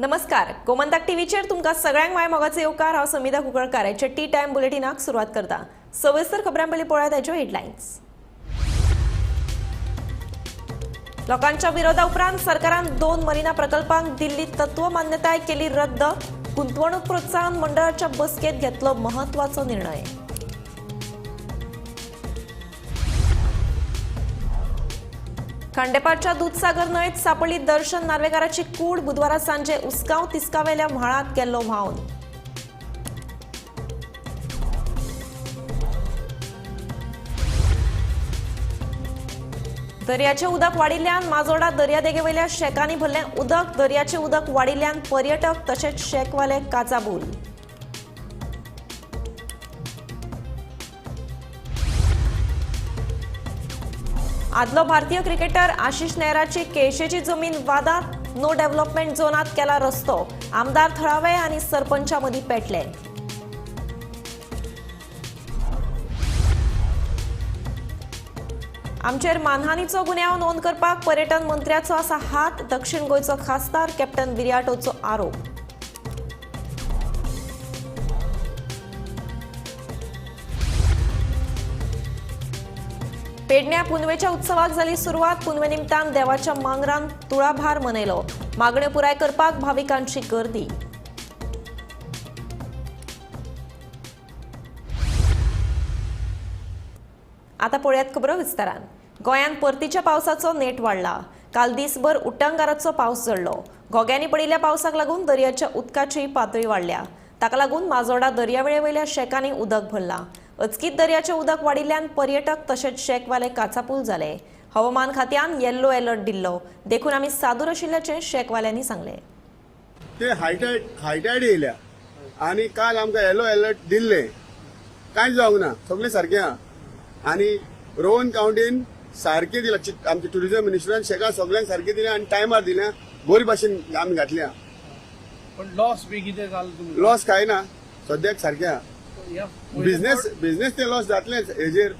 नमस्कार, गोमंतक टीव्हीचेर तुमकां सगळ्यांक माय मोगाचो येवकार. हांव समिता कुंकळकार आयच्या टी टायम बुलेटिनाक सुरवात करता. सविस्तर खबरां पयलीं पळयात ताच्यो हेडलायन्स. लोकांच्या विरोधा उपरांत सरकारान 2 मरिना प्रकल्पांक दिल्ली तत्व मान्यताय केली रद्द. गुंतवणूक प्रोत्साहन मंडळाच्या बसकेत घेतलो महत्वाचो निर्णय. खांडेपारच्या दूधसागर न्हंयेत सापडली दर्शन नार्वेकाराची कूड. बुधवारा सांजे उसगांव तिस्कावेल्या व्हाळांत गेल्लो व्हांवन. दर्याचें उदक वाडिल्ल्यान माजोडा दर्यादेगेवयल्या शेकांनी भरलें उदक. दर्याचें उदक वाडिल्ल्यान पर्यटक तशेंच शेकवाले काचाबूल. आदलो भारतीय क्रिकेटर आशिष नेहराची केळशेची जमीन वादात. नो डेव्हलपमेंट झोनात केला रस्तो. आमदार थळावे आनी सरपंचा मदीं पेटले. आमचेर मानहानीचो गुन्यांव नोंद करपाक पर्यटन मंत्र्याचो आसा हात. दक्षिण गोंयचो खासदार कॅप्टन विरियाटोचो आरोप. पेडण्या पुनवेच्या उत्सवाक जाली सुरवात. पुनवे निमतान देवाच्या मांगरान तुळाभार मनयलो. मागण्यो पुराय करपाक भाविकांची गर्दी. आता पळयात खबरो विस्तारान. गोंयांत परतीच्या पावसाचो नेट वाडला. काल दिसभर उटंगाराचो पावस झडलो. घोग्यांनी पडिल्ल्या पावसाक लागून दर्याच्या उदकाची पातळी वाडल्या. ताका लागून माजोडा दर्यावेळेवयल्या शेकांनी उदक भरलां. अचकीत दर्याचें उदक वाडिल्ल्यान पर्यटक तशेंच शेकवाले काचापूल जाले. हवामान खात्यान येल्लो अलर्ट दिल्लो देखून आमी सादूर आशिल्ल्याचें शेकवाल्यांनी सांगलें. ते हायटायड येयल्या आनी काल आमकां येलो अलर्ट दिल्ले, कांयच जावंक ना, सगळें सारकें आहा. आनी रोहन कावंटीन सारकें दिलां, आमच्या टुरिजम मिनिस्टरान शेकां सगळ्यांक सारकें दिलें आनी टायमार दिलें, बरी भाशेन आमी घातल्या. पण लॉस बी कितें जालो तुमकां? लॉस कांय ना सद्याक, सारकें आहा. बिझनेस ते लॉस जातलेच हेजेर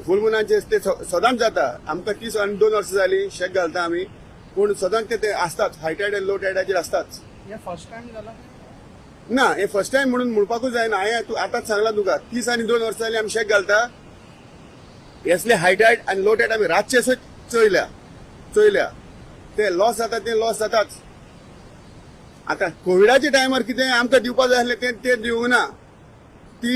फूल मुनाचे ते सदांच जाता. आमकां 30 आनी 2 वर्सां जालीं शेक घालता आमी, पूण सदांच ते आसतात, हाय टायड आनी लो टायडाचेर आसताच. हे फर्स्ट टायम जाला ना, हे फर्स्ट टायम म्हणून म्हणपाकूच जायना. हांवें तूं आतांच सांगलां तुका, 30 आनी 2 वर्सां जालीं आमी शेक घालता. असले हाय टायड आनी लो टायड आमी रातचे चोयल्या चोयल्या. ते लॉस जाता, ते लॉस जाताच. आतां कोविडाच्या टायमार कितें आमकां दिवपा जाय आसलें तें दिवंक ना. ती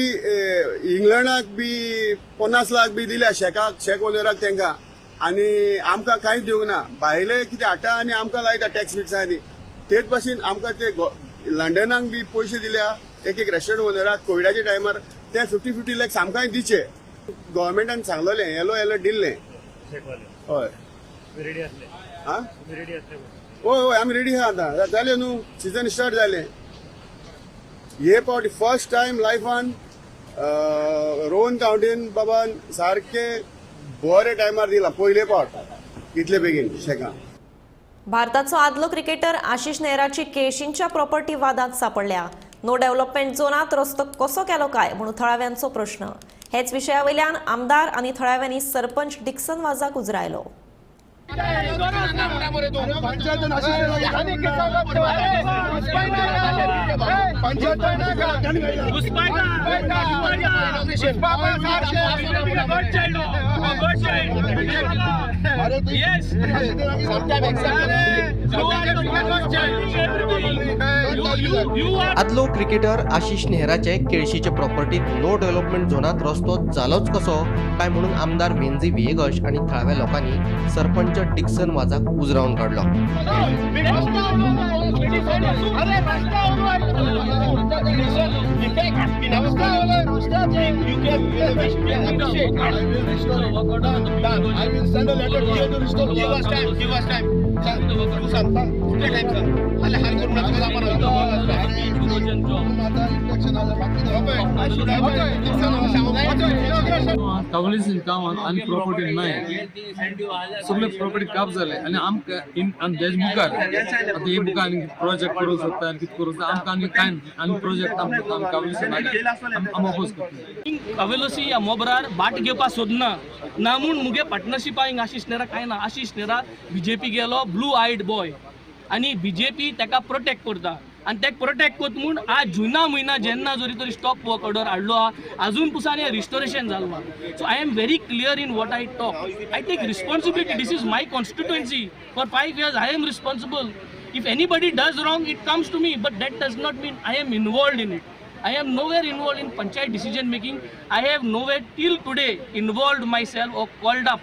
इंग्लंडाक बी 50 लाख बी दिल्या शेकाक, शेक ओनराक तांकां, आनी आमकां कांयच दिवंक ना. भायले कितें हाडटा आनी आमकां लायता टॅक्स बिक्सांनी. तेच भाशेन आमकां ते लंडनाक बी पयशे दिल्या एक एक रेस्टोरंट ओनराक कोविडाच्या टायमार, ते 50-50 लॅक्स आमकांय दिचे. गव्हर्मेंटान सांगलेलें, येलो अलर्ट दिल्लें. हय, आं हय हय, आमी रेडी आहा. आतां जालें न्हू, सिजन स्टार्ट जालें. हे फावटी फर्स्ट टायम लायफान रोहन कावंटीन बाबान सारके बरे टायमार दिला, पयले फावट इतले बेगीन शेकां. भारताचो आदलो क्रिकेटर आशिष नेहराची केळशींच्या प्रॉपर्टी वादांत सापडल्या. नो डेव्हलपमेंट झोनात रस्तो कसो केलो काय म्हणून थळाव्यांचो प्रश्न. हेच विशया वयल्यान आमदार आनी थळाव्यांनी सरपंच डिक्सन वाजाक उजरायलो. आदलो क्रिकेटर आशिष नेहराचे केळशीचे प्रॉपर्टीत नो डेव्हलपमेंट झोनात रस्तो जालोच कसो काय म्हणून आमदार वेंझी व्हिएगश आनी थळाव्या लोकांनी सरपंच डिक्सन वाजाक उजरावन काडलो. कावलीस गांवांत आनी प्रॉपर्टी नाय, सगळे प्रॉपर्टी काप जाले आनी आमकां देश मुखार आतां हे मुखार आनी प्रोजेक्ट करूंक सोदता आनी कितें करूंक सोदता, आमकां आनी कांय आनी प्रोजेक्ट आमकां कावलीस आमी अपोज करता. कावेलोसी ह्या मोबरार बाट घेवपाक सोदना ना म्हूण मुगे पार्टनरशिपा हिंग आशिष नेहरा कांय ना. आशिष नेहरा बीजेपी गेलो, ब्लू आयड बॉय, आनी बीजेपी ताका प्रोटेक्ट करता आनी ताका प्रोटेक्ट करता म्हूण आज जुना म्हयना जेन्ना जरी तरी स्टॉप वर्क ऑर्डर हाडलो आहा, आजून पुसान हें रिस्टोरेशन जालो आहा. So I am very clear in what I talk. I take responsibility. This is my constituency. For 5 years I am responsible. If anybody does wrong, it comes to me, but that does not mean I am involved in it. I am nowhere involved in panchayat decision making. I have nowhere till today involved myself or called up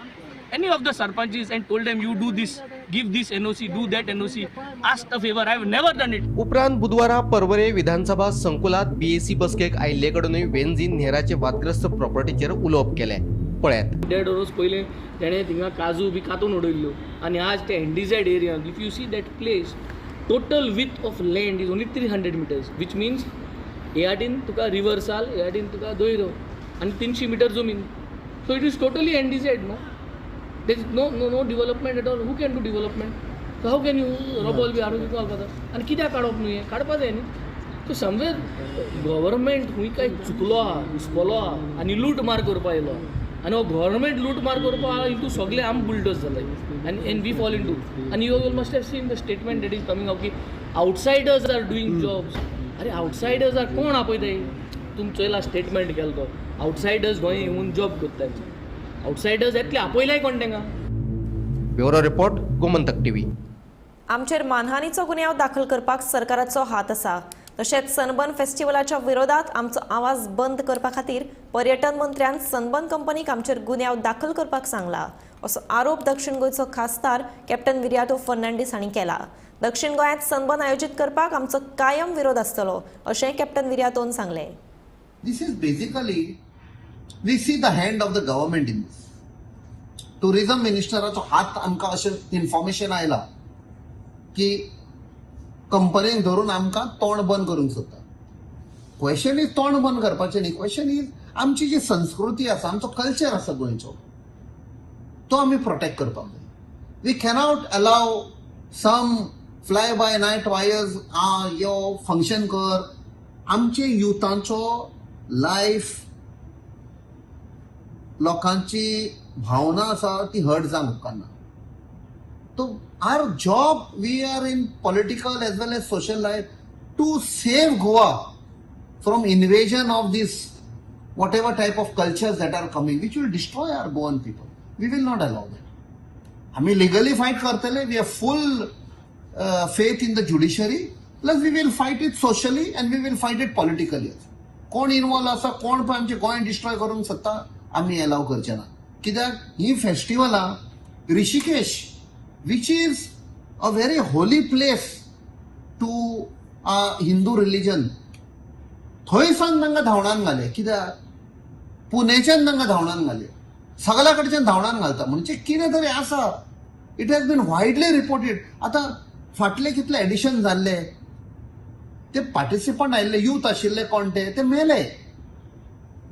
any of the sarpanches and told them, you do this, give this NOC, do that NOC, ask a favor. I have never done it. उपरांत बुधवारा पर्वरे विधानसभा संकुलात BAC बसकेक आयिल्ले कडेनूय वेन्झीन नेहराचे वादग्रस्त प्रॉपर्टीचेर उलोवप केलें. पळयात. देड वर्स पयलें तेणें थिंगा काजू बी कातून उडयल्ल्यो आनी आज ते NDZ area, if you see that place, total width of land is only 300 meters, which means हे वाटेन तुका रिवर साल, हे वाटेन तुका दर्यो आनी 300 मिटर जमीन. So it is totally NDZ, no? There is no development at all. Who can do development? So how can you rubble बी हाडून कितें घालपाचो आनी कित्याक काडप न्हू? हें काडपा जाय न्ही. सो समवेर गव्हर्मेंट खूंय काय चुकलो आहा, घुसपलो आहा आनी लूट मार करपा येयलो आनी हो गव्हर्मेंट लूट मार करपा आहा इंटू सगळे आम बुलडोज जाले आनी and we fall into. आनी you will must have seen the statement that is coming out की outsiders are doing jobs. अरे, आउटसायडर्स आर कोण आपयताय? तुम चोयला स्टेटमेंट केलो तो आउटसायडर्स गोंय येवन जॉब करतात. आउटसायडर्स येतले, आपयलाय कोण तांकां? Bureau report, Gomantak TV. आमचेर मानहानीचो गुन्यांव दाखल करपाक सरकाराचो हात आसा. तशेंच सनबर्न फेस्टिवलाच्या विरोधात आमचो आवाज बंद करपा खातीर पर्यटन मंत्र्यान सनबर्न कंपनीक आमचेर गुन्यांव दाखल करपाक सांगला, असो आरोप दक्षिण गोंयचो खासदार कॅप्टन विरियातो फर्नांडीस हांणी केला. दक्षिण गोंयांत सनबर्न आयोजीत करपाक आमचो कायम विरोध आसतलो, अशें कॅप्टन विरियातोन सांगलें. This is basically, we see the hand of the government in this. Tourism मिनिस्टराचो हात. आमकां अशें इन्फॉर्मेशन आयलां की कंपनीक धरून आमकां तोंड बंद करूंक सोदता. क्वेश्चन is, तोंड बंद करपाचें न्ही, क्वेश्चन is आमची जी संस्कृती आसा, आमचो कल्चर आसा गोंयचो, तो आमी प्रोटेक्ट करपाक जाय. We cannot allow some fly by night wires, आ यो फंक्शन कर, आमचे युथांचो लायफ, लोकांची भावना आसा ती हर्ट जावंक उपकारना. तो our job, we are in political as well as social life to save Goa from invasion of this whatever type of cultures that are coming, which will destroy our Goan people. We will not allow that. आमी legally fight करतले. We have full faith in the judiciary, plus we will fight it socially and we will fight it politically. कोण involve आसा, कोण पळय आमचें Goa destroy करूंक सोदता, आमी एलाव करचे ना. कित्याक ही फेस्टिवलां Rishikesh, which is a very holy place to Hindu religion, थंय सावन तांकां धांवडावन घाले. कित्याक पुणेच्यान तांकां धांवडावन घाले, सगळ्या कडच्यान धांवडावन घालता म्हणजे कितें तरी आसा. It has been widely reported. आतां फाटले कितले एडिशन जाल्ले, ते पार्टिसिपंट आयिल्ले, यूथ आशिल्ले कोण ते, ते मेले.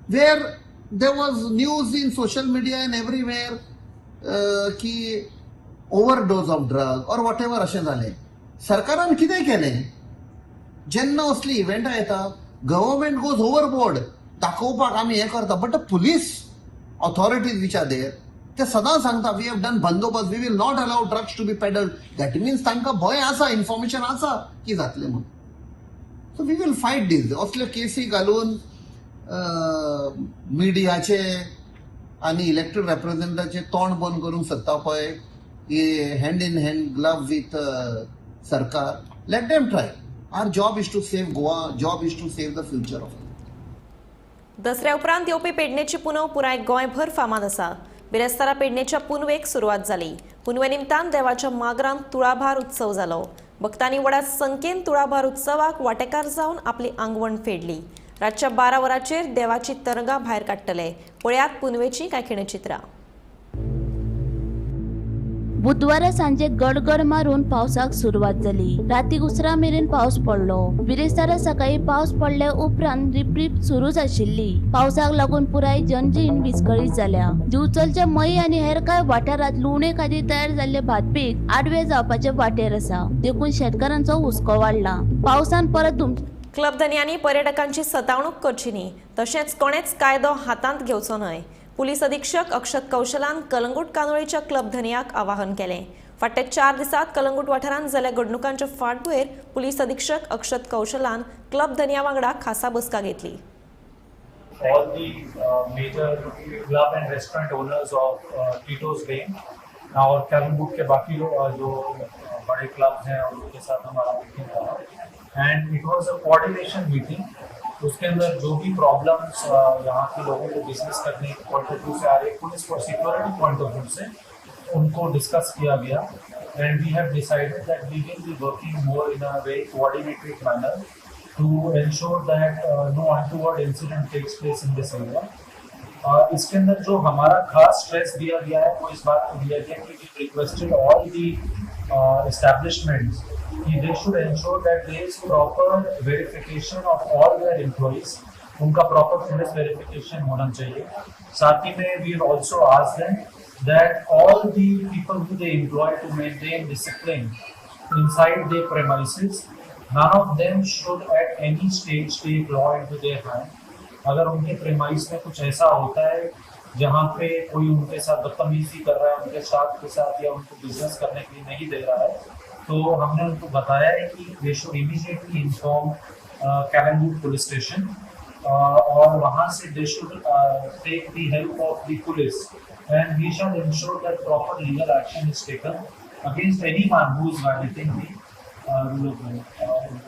Where there was news in social media and everywhere की overdose of drug or whatever अशें जालें. सरकारान कितें केलें? जेन्ना असली इव्हेंटां येता, गव्हर्मेंट गोज ओवरबोर्ड दाखोवपाक आमी हें करता, but the police authorities which are there, ते सदां सांगता, we have done बंदोबस्त, we will not allow drugs to be peddled. That means तांकां भंय आसा, इन्फॉर्मेशन आसा की जातलें म्हणून. So we will fight this. असल्यो केसी घालून मिडियाचे आनी इलेक्टेड रेप्रेझेंटेटिव्हाचे तोंड बंद करूंक सोदता पळय, hand in hand glove with सरकार, let them try. Our job is to save Goa, job is to save the future of दसऱ्या उपरांत येवपी पेडणेची पुनव पुराय गोंयभर फामाद आसा. बिरेस्तारा पेडणेच्या पुनवेक सुरवात जाली. पुनवे निमतान देवाच्या मागरांत तुळाभार उत्सव जालो. भक्तांनी व्हडा संख्येन तुळाभार उत्सवाक वांटेकार जावन आपली आंगवण फेडली. रातच्या 12 वरांचेर देवाची तरंगां भायर काडटले. पळयात पुनवेची कांय खिणचित्रां. बुधवारा सांजे गडगड मारून पावसाक सुरवात जाली. राती उसरा मेरेन पावस पडलो. बिरेस्तारा सकाळी पावस पडल्या उपरांत रिपरिप सुरूच आशिल्ली. पावसाक लागून पुराय जनजीण विस्कळीत जाल्या. दिवचलच्या मये आनी हेर कांय वाठारांत लुवणे खातीर तयार जाल्ले भात पीक आडवे जावपाचे वाटेर आसा. देखून शेतकारांचो हुस्को वाडला. पावसान परत धुम क्लब धनयांनी पर्यटकांची सतावणूक करची न्ही, तशेंच कोणेच कायदो हातांत घेवचो न्हय. पुलीस अधीक्षक अक्षत कौशलान कलंगूट कांदोळीच्या क्लब धनयाक आवाहन केलें. फाटल्या 4 दिसांत कलंगूट वाठारांत जाल्ल्या घडणुकांच्या फाटभुंयेर पुलीस अधीक्षक अक्षत कौशलान क्लब धनया वांगडा खासा बसका घेतली. All the major club and restaurant owners of Tito's Lane Aur Calangute K बाकी लोग जो बड़े क्लब्स हैं उनके साथ हमारा मीटिंग रहा and it was a coordination meeting. उसके अंदर जो भी प्रॉब्लम्स यहाँ के लोगों को बिजनेस करने के पॉइंट ऑफ व्यू से आ रही है, पुलिस और सिक्योरिटी पॉइंट ऑफ व्यू से, उनको डिस्कस किया गया and we have decided that we will be working more in a very coordinated manner to ensure that no untoward incident takes place in this area. इसके अंदर जो हमारा खास stress दिया गया है वो इस बात को दिया गया कि we requested all the establishments कि they should ensure that there is proper verification of all their employees. उनका प्रॉपर पुलिस वेरिफिकेशन होना चाहिए. साथ ही में we also ask them that all the people who they employ to maintain discipline inside their premises, none of them should at any stage take law into their hand. अगर उनके premise में कुछ ऐसा होता है जहाँ पे कोई उनके साथ बदतमीजी कर रहा है, उनके स्टाफ के साथ, या उनको बिजनेस करने के लिए नहीं दे रहा है, तो हमने उनको बताया है कि they should immediately inform Calangute police station और वहाँ से they should take the help of the police and we shall ensure that proper legal action is taken against anyone who is violating the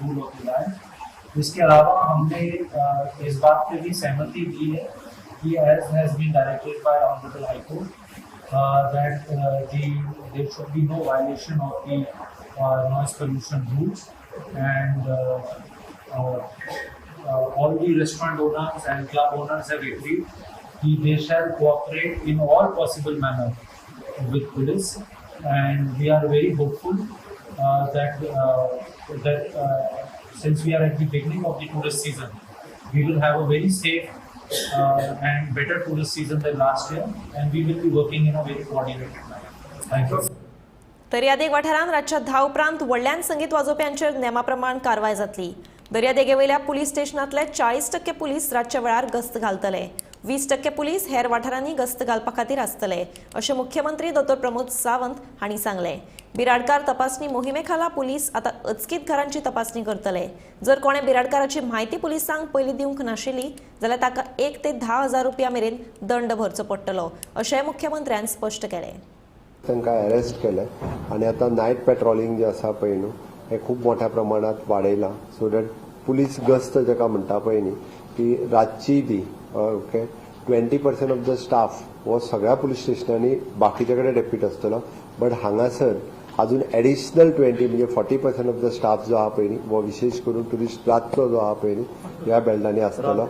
rule of the land. इसके अलावा हमने इस बात pay भी सहमति दी है कि as has been directed by Honourable High Court that there should be no violation of the noise pollution rules and all the restaurant owners and club owners have agreed that they shall cooperate in all possible manner with police and we are very hopeful that since we are at the beginning of the tourist season, we will have a very safe and better tourist season than last year and we will be working in a very coordinated manner. Thank you. दर्यादेग वाठारांत रातच्या 10 उपरांत व्हडल्यान संगीत वाजोवप्यांचेर नेमा प्रमाण कारवाय जातली. दर्यादेगेवयल्या पुलीस स्टेशनांतले 40% पुलीस रातच्या वेळार गस्त घालतले. 20% पुलीस हेर वाठारांनी गस्त घालपा खातीर आसतले अशें मुख्यमंत्री दोतोर प्रमोद सावंत हांणी सांगलें. बिराडकार तपासणी मोहिमे खाला पुलीस आतां अचकीत घरांची तपासणी करतले. जर कोणें बिराडकाराची म्हायती पुलिसांक पयलीं दिवंक नाशिल्ली जाल्यार ताका 1 ते 10 हजार रुपया मेरेन दंड भरचो पडटलो अशेंय मुख्यमंत्र्यान स्पश्ट केलें. तांकां अरेस्ट केले आनी आतां नायट पेट्रोलिंग जें आसा पळय न्हू हें खूब मोठ्या प्रमाणांत वाडयलां, सो that police गस्त जाका म्हणटा पळय न्ही ती रातची बी, okay, 20% of the staff हो सगळ्या पुलीस स्टेशनांनी बाकीच्या कडेन डेप्यूट आसतलो, बट हांगासर अजून एडिशनल 20 म्हणजे 40% ऑफ the staff जो आहा पळय न्ही हो विशेष करून ट्युरिस्ट रातचो जो आहा पळय न्ही ह्या बेल्टांनी आसतलो,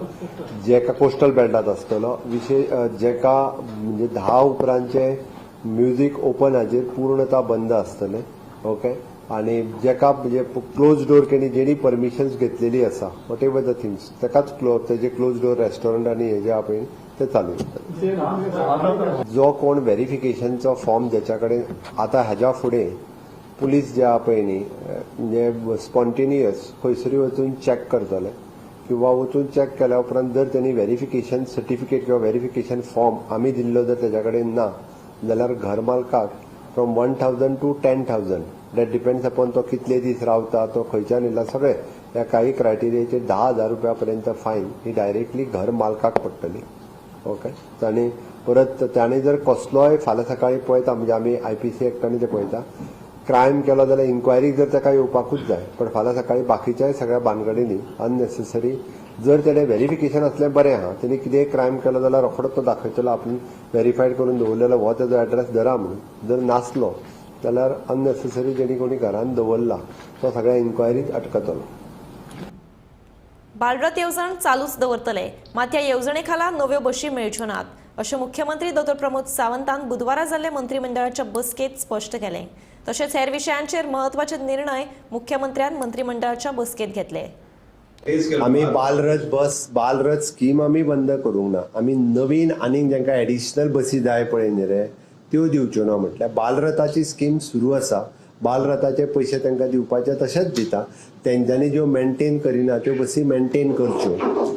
जेका कोस्टल बेल्टांत आसतलो. विशेष जेका म्हणजे 10 उपरांतचे म्युजीक ओपन हाजेर पूर्णता बंद आसतलें, ओके. आनी जेका म्हणजे क्लोज डोर केणी जेणी परमिशन्स घेतलेली आसा, what ever the things, ताकाच तेजे क्लोज डोर रेस्टॉरंट आनी हे जे आहा पळय ते चालू उरतले. जो कोण व्हेरिफिकेशनचो फॉर्म ज्याच्या कडेन, आतां हाज्या फुडें पुलीस जे आहा पळय न्ही म्हणजे स्पॉन्टेनियस खंयसरूय वचून चॅक करतले किंवा वचून चॅक केल्या उपरांत जर तेणी व्हेरिफिकेशन सर्टिफिकेट किंवा व्हेरिफिकेशन फॉर्म आमी दिल्लो जर तेज्या कडेन ना जाल्यार घर मालकाक from 1,000 to 10,000, that depends upon तो कितले दीस रावता, तो खंयच्यान येयला, सगळे ह्या काही क्रायटेरियाचेर 10,000 रुपया पर्यंत फायन ही डायरेक्टली घर मालकाक पडटली, ओके. आनी परत ताणें जर कसलोय फाल्यां सकाळीं पळयता म्हणजे आमी आयपीसी एक्टान ते पळयता, क्रायम केलो जाल्यार इन्क्वायरीक जर ताका येवपाकूच जाय, पण फाल्यां सकाळीं बाकीच्याय सगळ्या बानगडींनी अननेसेसरी जर तेणें व्हेरिफिकेशन आसलें बरें आहा, तेणी कितेंय क्रायम केलो जाल्यार रोखडोच तो दाखयतलो आपूण व्हेरीफायड करून दवरलेलो हो तेजो एड्रेस धरा म्हणून. जर नासलो जाल्यार अननेसेसरी जेणी कोणी घरान दवरला तो सगळ्या इन्क्वायरीत अटकतलो. बालरथ येवजण चालूच दवरतले, मात ह्या येवजणे खाला नव्यो बशी मेळच्यो नात अशें मुख्यमंत्री दोतोर प्रमोद सावंतान बुधवारा जाल्ले मंत्रिमंडळाच्या बसकेंत स्पश्ट केलें. तशेंच हेर विशयांचेर म्हत्वाचे निर्णय मुख्यमंत्र्यान मंत्रिमंडळाच्या बसकेंत घेतले. आमी बालरथ बस, बालरथ स्कीम आमी बंद करूंक ना. आमी नवीन आनीक जांकां एडिशनल बसी जाय पळय न्ही रे त्यो दिवच्यो ना. म्हटल्यार बालरथाची स्कीम सुरू आसा, बालरथाचे पयशे तांकां दिवपाचे तशेंच दिता. तेंच्यांनी ज्यो मेंटेन करिना त्यो बसी मेंटेन करच्यो,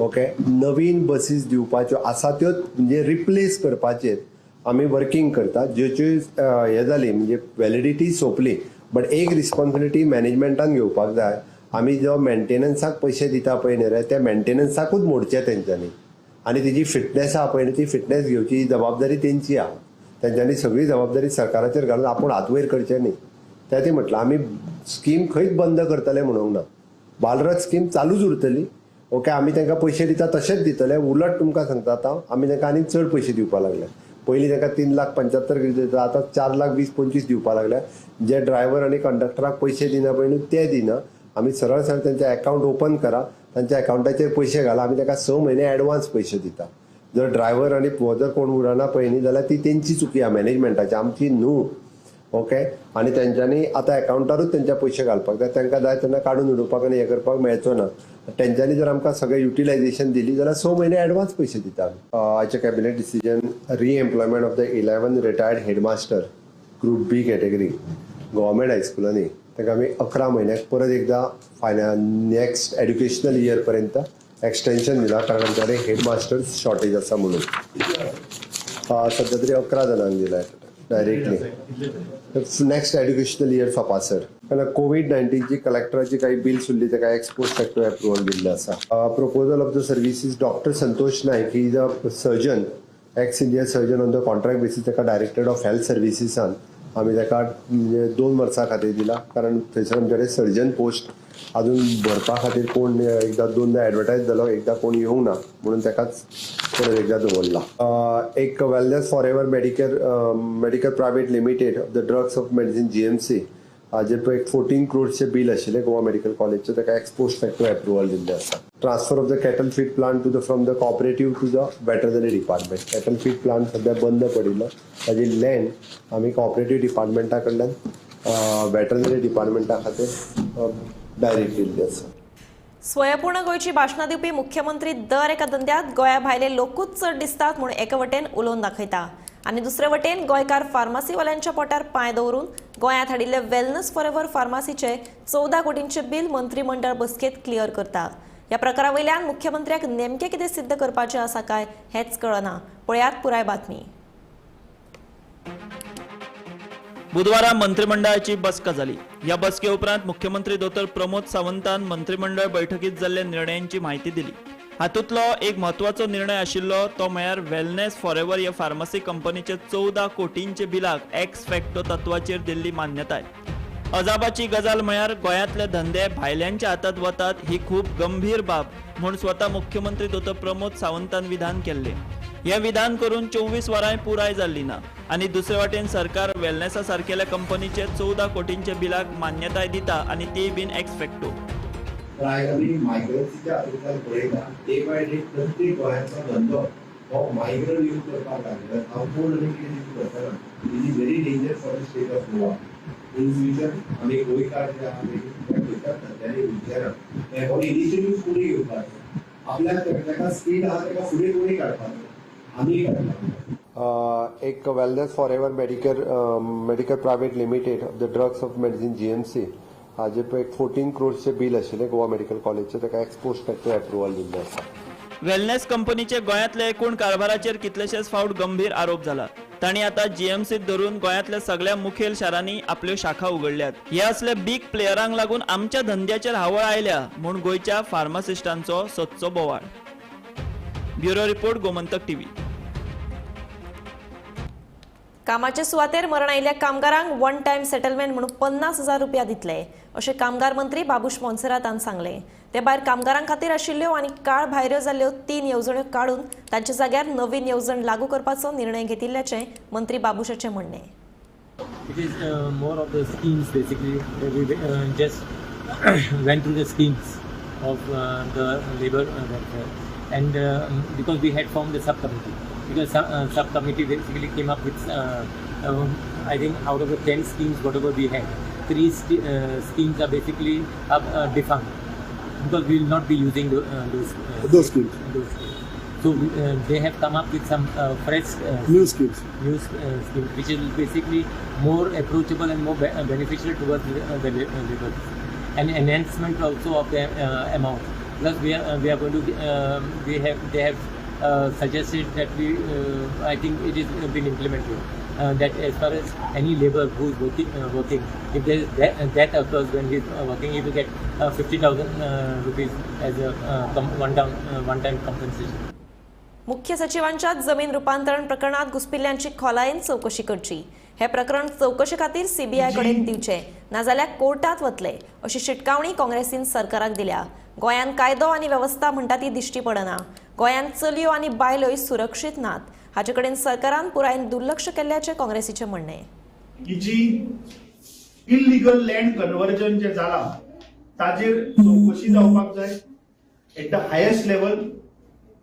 ओके. नवीन बसीस दिवपाच्यो आसा त्यो म्हणजे रिप्लेस करपाचेर आमी वर्किंग करता. ज्योच्यो हें जाली म्हणजे व्हॅलिडिटी सोंपली, बट एक रिस्पॉन्सिबिलिटी मॅनेजमेंटान घेवपाक जाय. आमी जो मेंटेनन्साक पयशे दिता पळय न्ही रे, त्या मेंटेनन्साकूच मोडचे तेंच्यांनी, आनी तेजी फिटनेस आहा पळय न्ही ती फिटनेस घेवची जबाबदारी तेंची आहा. तेंच्यांनी सगळी जबाबदारी सरकाराचेर घालून आपूण हात वयर करचें न्ही. त्या ती म्हटलं आमी स्कीम खंयच बंद करतले म्हणूंक ना, बालरथ स्कीम चालूच उरतली. ओके, आमी तांकां पयशे दिता तशेंच दितले, उलट तुमकां सांगता आतां आमी तांकां आनी चड पयशे दिवपाक लागले. पयलीं तांकां 3,75,000 कितें दिता, आतां 4,20,000-25,000 दिवपाक लागल्या. जे ड्रायव्हर आनी कंडक्टराक पयशे दिना पळय न्हू ते दिना, आमी सरळ सरळ तेंचे अकावंट ओपन करा, तांच्या अकावंटाचेर पयशे घाला, आमी तांकां 6 म्हयने एडवान्स पयशे दिता. जर ड्रायव्हर आनी जर कोण उरना पळय न्ही जाल्यार ती तेंची चुकी आहा, मॅनेजमेंटाची, आमची न्हू. ओके, आनी तेंच्यांनी आतां अकावंटारूच तेंच्या पयशे घालपाक जाय, तांकां जाय तेन्ना काडून उडोवपाक आनी हें करपाक मेळचो ना. तेंच्यांनी जर आमकां सगळें युटिलायझेशन दिली जाल्यार 6 म्हयने एडवान्स पयशे दिता आमी. आयचें cabinet decision reemployment of the 11 retired headmaster group B category government हायस्कुलांनी तांकां आमी 11 म्हयन्याक परत एकदां फायनल नेक्स्ट एड्युकेशनल इयर पर्यंत एक्सटेन्शन दिला, कारण आमच्या कडेन हेडमास्टर्स शॉर्टेज आसा म्हणून. सद्या तरी 11 जाणांक दिला डायरेक्टली नेक्स्ट एड्युकेशनल इयर सोंपासर. कारण कोवीड 19ची कलेक्टराची काही बिल्स उरली ताका एक्सपोस्ट फॅक्टो एप्रुवल दिल्लें आसा. Proposal of the services doctor Santosh Naik, he is a surgeon, ex senior surgeon on the contract basis, ताका डायरेक्टर ऑफ हेल्थ सर्विसीसान आमी ताका म्हणजे 2 वर्सां खातीर दिला, कारण थंयसर आमचे कडेन सर्जन पोस्ट अजून भरपा खातीर कोण एकदां 2दा एडवर्टायज जालो, एकदां कोण येवंक ना म्हणून ताकाच परत एकदां दवरला. एक wellness for ever medical private limited of the drugs of medicine GMC हाजेर पळय एक 14 क्रोर्सचें बील आशिल्लें गोवा मेडिकल कॉलेजचें, ताका एक्सपोस्ट फॅक्टो एप्रुवल दिल्लें आसा. Transfer of the cattle feed plant to the from the cooperative to the veterinary department. Cattle feed plant सद्या बंद पडिल्लो, ताजी लँड आमी कॉपरेटीव डिपार्टमेंटा कडल्यान वेटरनरी डिपार्टमेंटा खातीर डायरेक्ट दिल्ली आसा. स्वयंपूर्ण गोंयची भाशणां दिवपी मुख्यमंत्री दर एका धंद्यांत गोंया भायले लोकूच चड दिसतात म्हूण एका वटेन उलोवन दाखयता आनी दुसरे वटेन गोंयकार फार्मासीवाल्यांच्या पोटार पांय दवरून गोंयांत हाडिल्ले वेलनस फॉर एव्हर फार्मासीचे 14 कोटींचे बिल मंत्रीमंडळ बसकेंत क्लियर करता. ह्या प्रकारा वयल्यान मुख्यमंत्र्याक नेमकें कितें सिद्ध करपाचें आसा काय हेंच कळना. पळयात पुराय बातमी. बुधवारा मंत्रिमंडळाची बसका जाली. ह्या बसके उपरांत मुख्यमंत्री दोतोर प्रमोद सावंतान मंत्रिमंडळ बैठकीत जाल्ल्या निर्णयांची माहिती दिली. हातूंतलो एक म्हत्वाचो निर्णय आशिल्लो तो म्हळ्यार वेलनेस फॉर एव्हर ह्या फार्मासी कंपनीचे 14 कोटींचे बिलाक एक्स फॅक्टो तत्वाचेर दिल्ली मान्यताय. अजापाची गजाल म्हळ्यार गोंयांतले धंदे भायल्यांच्या हातांत वतात ही खूब गंभीर बाब म्हूण स्वता मुख्यमंत्री दोतोर प्रमोद सावंतान विधान केल्लें. हें विधान करून 24 वरांय पुराय जाल्ली ना आनी दुसरे वाटेन सरकार वेलनेसा सारकेल्या कंपनीचे 14 कोटींच्या बिलाक मान्यताय दिता आनी ती बीन एक्स फॅक्टो. तर आयज आमी मायग्रन्सीच्या हातूंतल्यान पळयता डे बाय डे प्रत्येक गोंयांतलो धंदो हो मायग्रंट यूज करपाक लागला. हांव कोण आनी कितें दिसूं करतना it is very danger for the state of Goa. In future आमी गोंयकार जे आहा त्या खंयच्याच धंद्यांनी वयचे ना. हो इनिशिएटीव फुडें घेवपाचो, आपल्याक ताका स्किल आहा ताका फुडें कोणी काडपाचो, आमी काडला. एक wellness for ever medical private limited of the drugs of medicine GMC हाजेर पळय एक 14 क्रोर्सचें बील आशिल्लें गोवा मेडिकल कॉलेजचें, ताका एक्सपोस्ट फॅक्टो एप्रुवल दिल्लें आसा. वेलनेस कंपनीचे गोंयांतल्या एकूण कारभाराचेर कितलेशेच फावट गंभीर आरोप जाला. तांणी आतां जीएमसीत धरून गोंयांतल्या सगळ्या मुखेल शारांनी आपल्यो शाखा उगडल्यात. हे असले बीग प्लेयरांक लागून आमच्या धंद्याचेर हावळ आयल्या म्हूण गोंयच्या फार्मासिस्टांचो सदचो बोवाळ. Bureau report, Gomantak TV. कामाचे सुवातेर मरण आयिल्ल्या कामगारांक वन टायम सेटलमेंट म्हणून 50,000 रुपया दितले अशें कामगार मंत्री बाबूश मोन्सेरातान सांगलें. ते भायर कामगारां खातीर आशिल्ल्यो आनी काळ भायऱ्यो जाल्ल्यो 3 येवजण्यो काडून तांच्या जाग्यार नवीन येवजण लागू करपाचो निर्णय घेतिल्ल्याचें मंत्री बाबूशाचें म्हणणें. It is more of the schemes basically. We just went through the schemes of the labor welfare, and because we had formed the subcommittee, because subcommittee basically came up with I think out of the 10 schemes whatever we had, 3 schemes are basically defunct because we will not be using those schemes. Those schemes. So they have come up with some fresh new schemes, new schemes, which is basically more approachable and more beneficial towards the labor, and enhancement also of the amount. Plus, we are going to we have they have suggested that we, I think it is been implemented, that as far as any labor who is working, if there is death occurs when he is working, he will get 50,000 rupees as a one-time compensation. मुख्य सचिवांच्या जमीन रुपांतरण प्रकरणात घुसपिल्ल्यांची खोलायेन चवकशी करची. हे प्रकरण चवकशे खातीर सीबीआय कडेन दिवचे, नाजाल्यार कोर्टात वतले अशी शिटकावणी काँग्रेसीन सरकाराक दिल्या. गोंयांत कायदो आनी वेवस्था म्हणटा ती दिश्टी पडना. गोंयांत चलयो आनी बायलोय सुरक्षीत नात. हाचे कडेन सरकारान पुरायेन दुर्लक्ष केल्ल्याचें काँग्रेसीचें म्हणणें. ही जी इलिगल लँड कन्वर्जन जे जाला ताजेर चवकशी जावपाक जाय एट the highest level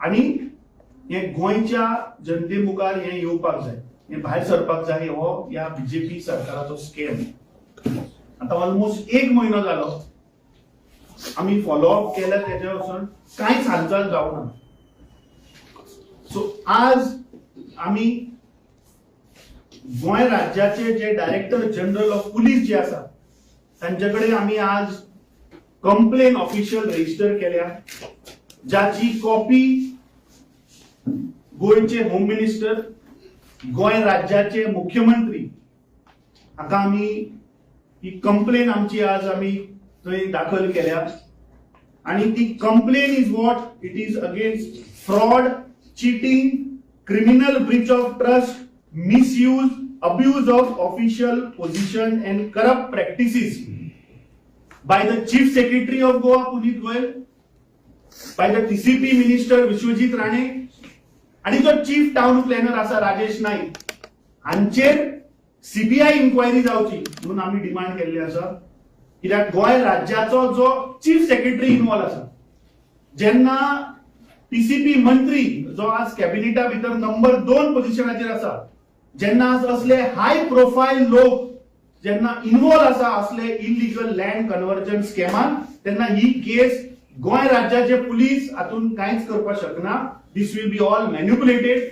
आनी हे गोंयच्या जनते मुखार हे येवपाक जाय, हे भायर सरपाक जाय. हो ह्या बीजेपी सरकाराचो स्कॅम. आतां ऑलमोस्ट एक म्हयनो जालो आमी फॉलोअप केल्या, तेज्या वचून कांयच हालचाल जावना. सो आज आमी गोंय राज्याचे जे डायरेक्टर जनरल ऑफ पुलीस जे आसा तांचे कडेन आमी आज कंप्लेन ऑफिशियल रजिस्टर केल्या, जाची कॉपी गोंयचे होम मिनिस्टर, गोंय राज्याचे मुख्यमंत्री हाका आमी ही कंप्लेन आमची आज आमी थंय दाखल केल्या. आनी ती complain is what it is against fraud, cheating, criminal breach of trust, misuse, abuse of official position and corrupt practices by the Chief Secretary of Goa Puneet Goyal, by the TCP Minister Vishwajit Rane आणि जो chief town planner आसा राजेश नाईक हांचेर CBI enquiry जावची म्हणून आमी demand केल्ली आसा. कित्याक गोंय राज्याचो जो चीफ सेक्रेटरी इन्वॉल्व आसा, जेन्ना टीसीपी मंत्री जो आज कॅबिनेटा भितर नंबर 2 पोझिशनाचेर आसा, जेन्ना आज असले हाय प्रोफायल लोक जेन्ना इन्वॉल्व आसा असले इलिगल लँड कन्वर्जन स्कॅमान, तेन्ना ही केस गोंय राज्याचे पुलीस हातून कांयच करपाक शकना. This will be all manipulated.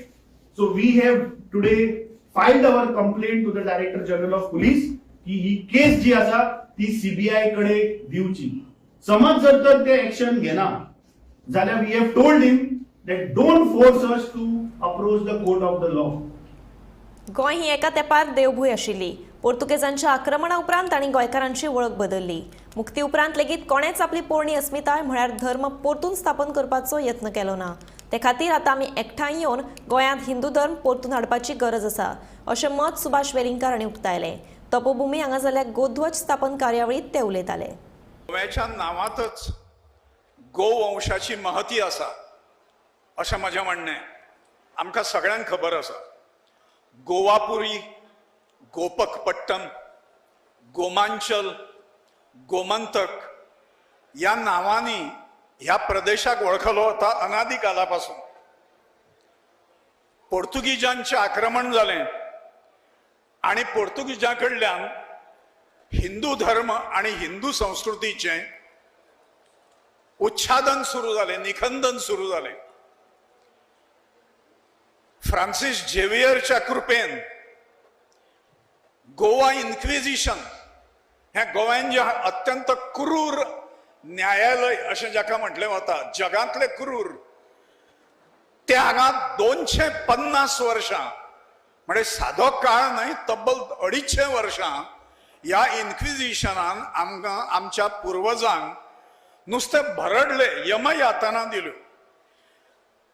So we have today filed our complaint to the Director General of Police की ही केस जी आसा ती सीबीआय कडे दिवची. समज जर तर ते एक्शन घेना जाल्यार we have told him that don't force us to approach the court of the law. Goa ही एका तेंपार देवभूंय आशिल्ली. पोर्तुगेजांच्या आक्रमणा उपरांत तांणी गोंयकारांची वळख बदल्ली. मुक्ती उपरांत लेगीत कोणेच आपली पोरणी अस्मिताय म्हळ्यार धर्म परतून स्थापन करपाचो यत्न केलो ना. ते खातीर आतां आमी एकठांय येवन गोंयांत हिंदू धर्म परतून हाडपाची गरज आसा अशें मत सुभाष वेलिंगकार हांणी उक्तायलें. तपोभूमी हांगा जाल्ल्या गोध्वज स्थापन कार्यावळींत ते उलयताले. गोव्याच्या नांवांतच गोवंशाची महती आसा अशें म्हजें म्हणणें. आमकां सगळ्यांक खबर आसा, गोवापुरी, गोपकपट्टम, गोमांचल, गोमंतक ह्या नांवांनी ह्या प्रदेशाक वळखलो वता अनादी कालापासून. पोर्तुगीजांचें आक्रमण जालें आनी पोर्तुगीजां कडल्यान हिंदू धर्म आनी हिंदू संस्कृतीचें उच्छादन सुरू जालें, निखंदन सुरू जालें. फ्रांसीस झेवियरच्या कृपेन गोवा इन्क्विजिशन हें गोव्यान जें अत्यंत क्रूर न्यायालय अशें जाका म्हटलें वता, जगांतलें क्रूर, ते हांगा 250 वर्सां, म्हणजे सादो काळ न्हय, तब्बल 250 वर्सां ह्या इन्क्विजिशनान आमकां आमच्या पुर्वजांक नुस्तें भरडले, यमयातना दिल्यो.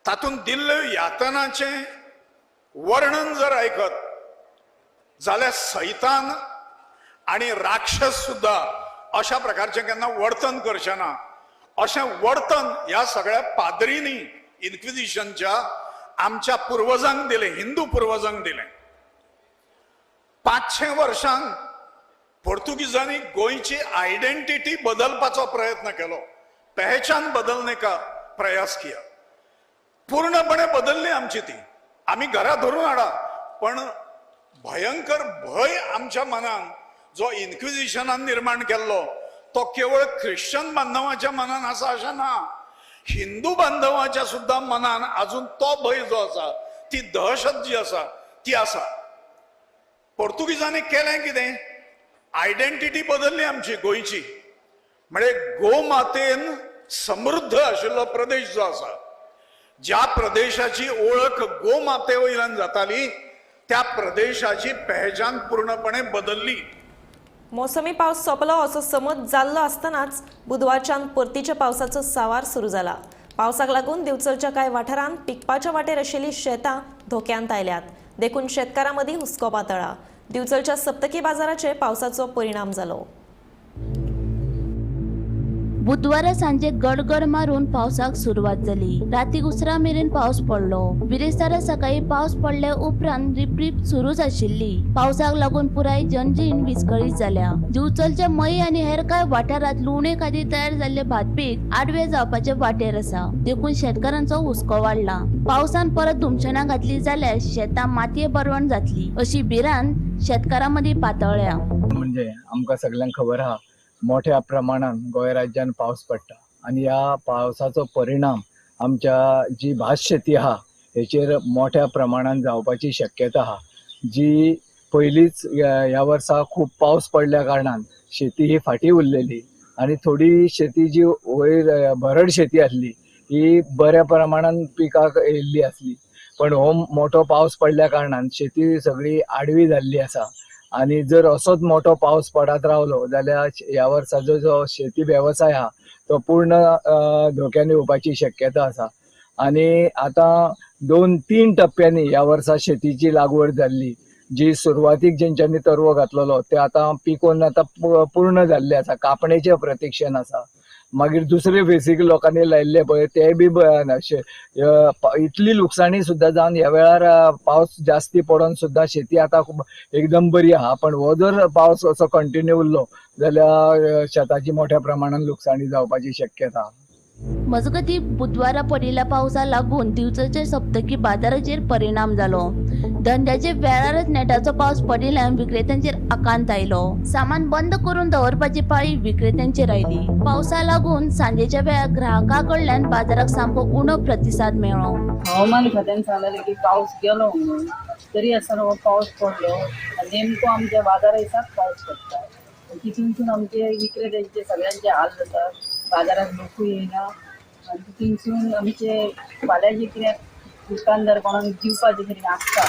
तातूंत दिल्ल्यो यातनाचें वर्णन जर आयकत जाल्यार सैतान आनी राक्षस सुद्दां अशा प्रकारचें केन्ना वर्तन करचें ना अशें वर्तन ह्या सगळ्या पाद्रींनी इन्क्विजिशनच्या आमच्या पुर्वजांक दिलें, हिंदू पुर्वजांक दिलें. 500 वर्सांक पोर्तुगीजांनी गोंयची आयडेंटिटी बदलपाचो प्रयत्न केलो, पहचान बदलने का प्रयास किया. पूर्णपणे बदलली आमची ती, आमी घरा धरून हाडा, पण भयंकर भंय आमच्या मनान जो इन्क्विजिशनान निर्माण केल्लो तो केवळ ख्रिश्चन बांधवाच्या मनान आसा अशें ना, हिंदू बांधवाच्या सुद्दां मनान अजून तो भंय जो आसा, ती दहशत जी आसा ती आसा. पोर्तुगीजांनी केलें कितें, आयडेंटिटी बदलली आमची गोंयची, म्हणजे गोमातेन समृद्ध आशिल्लो प्रदेश जो आसा, ज्या प्रदेशाची ओळख गोमाते वयल्यान जाताली त्या प्रदेशाची पहचान पूर्णपणे बदलली. मोसमी पावस सोंपलो असो समज जाल्लो आसतनाच बुधवारच्यान परतीच्या पावसाचो सावार सुरू जाला. पावसाक लागून दिवचलच्या कांय वाठारांत पिकपाच्या वाटेर आशिल्लीं शेतां धोक्यांत आयल्यात. देखून शेतकारां मदीं हुस्को पातळ्ळा. दिवचलच्या सप्तकी बाजाराचेर पावसाचो परिणाम जालो. बुधवारा सांजे गडगड मारून पावसाक सुरवात जाली. राती उसरां मेरेन पावस पडलो. बिरेस्तारा सकाळी पावस पडले उपरांत रिपरीप सुरूच आशिल्ली. पावसाक लागून पुराय जनजीण विस्कळीत जाल्या. दिवचलच्या मयी आनी हेर कांय वाठारांत लुवणे खातीर तयार जाल्ले भात पीक आडवे जावपाचे वाटेर आसा. देखून शेतकारांचो हुस्को वाडला. पावसान परत धुमशणां घातली जाल्यार शेतां मातये बरवण जातली अशी भिरांत शेतकारां मदीं पातळ्ळ्या. म्हणजे आमकां सगल्यांक खबर आहा, मोठ्या प्रमाणान गोंय राज्यान पावस पडटा आनी ह्या पावसाचो परिणाम आमच्या जी भात शेती आहा हेचेर मोठ्या प्रमाणान जावपाची शक्यता आहा. जी पयलींच ह्या वर्सा खूब पावस पडल्या कारणान शेती ही फाटीं उरलेली आनी थोडी शेती जी वयर भरड शेती आसली ही बऱ्या प्रमाणान पिकाक येयल्ली आसली, पण हो मोठो पावस पडल्या कारणान शेती सगळी आडवी जाल्ली आसा. आनी जर असोच मोठो पावस पडत रावलो जाल्यार ह्या वर्साचो जो शेती वेवसाय आहा तो पूर्ण धोक्यान येवपाची शक्यता आसा. आनी आतां 2-3 टप्प्यांनी ह्या वर्सा शेतीची लागवड जाल्ली, जी सुरवातीक जेंच्यांनी तरवो घातलेलो ते आतां पिकोवन आतां पूर्ण जाल्ले आसा, कापणेचे प्रतिक्षेन आसा. मागीर दुसरे फेसीक लोकांनी लायिल्ले पळय ते बी इतली लुकसाणी सुद्दां जावन ह्या वेळार पावस जास्ती पडोन सुद्दां शेती आतां एकदम बरी आहा, पण हो जर पावस असो कंटिन्यू उरलो जाल्यार शेताची मोठ्या प्रमाणान लुकसाणी जावपाची शक्यता. मजगती बुधवारा पडिल्ल्या पावसा लागून दिवचलच्या सप्तकी बाजाराचेर परिणाम जालो. धंद्याचे वेळारच नेटाचो पावस पडिल्ल्यान विक्रेत्यांचेर आकांत आयलो. सामान बंद करून दवरपाची पाळी विक्रेत्यांचेर आयली. पावसा लागून सांजेच्या वेळार ग्राहकां कडल्यान बाजाराक सामको उणो प्रतिसाद मेळ्ळो. हवामान खात्यान सांगलें की पावस गेलो म्हणून, तरी आसतना हो पावस पडलो आनी नेमको आमच्या बाजारा दिसाक पावस पडटा. तितूनसून आमचे विक्रेत्यांचे सगळ्यांचे हाल जाता. बाजारात लोकूय येयना आनी तितूनसून आमचे फाल्यां जे कितें दुकानदार कोणाक दिवपाचें कितें आसता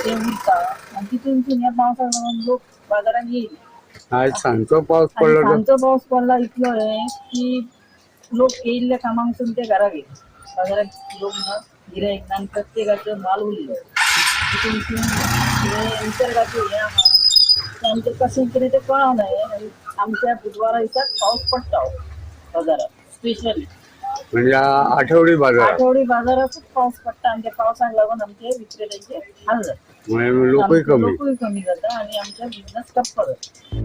तें उरता आनी तितूनसून ह्या पावसाक लागून लोक बाजारात येयना. आयज सांजचो पावस पडलो, सांजचो पावस पडला इतलो हें की लोक येयल्ल्या कामांकसून ते घरा गेले. बाजारात लोक ना, गिरायक ना आनी प्रत्येकाचो माल उरलो. तितूनसून हें निसर्गाचें हें आहा तें आमचें कशें कितें तें कळना. हें आमच्या बुधवारा दिसाक पावस पडटा बाजारात स्पेशली, म्हणजे आठवडी बाजार, आठवडी बाजारातच पावस पडटा आनी त्या पावसाक लागून आमचे विक्रेत्यांचे हाल जाता, लोकूय कमी, लोकूय कमी जाता आनी आमचे बिझनेस ठप्प जाता.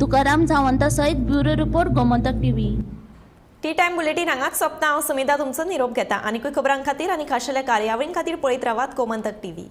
तुकाराम सावंता सयत bureau report, Gomantak TV. Tea time bulletin हांगाच सोंपता. हांव सुमिता तुमचो निरोप घेता. आनीकूय खबरां खातीर आनी खाशेल्या कार्यावळीं खातीर पळयत रावात गोमंतक टीव्ही.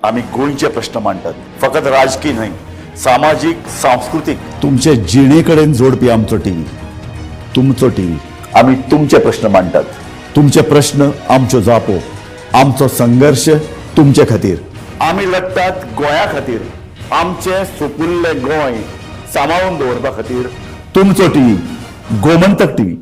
आमी गोंयचे प्रश्न मांडटात, फकत राजकीय न्हय, सामाजीक, सांस्कृतीक, तुमचे जिणे कडेन जोडपी आमचो टीव्ही, तुमचो टीव्ही. आमी तुमचे प्रश्न मांडटात, तुमचे प्रश्न आमच्यो जापो, आमचो संघर्श तुमचे खातीर. आमी लढटात गोंया खातीर, आमचें सुपुल्लें गोंय सांबाळून दवरपा खातीर. तुमचो टीव्ही, गोमंतक टीव्ही.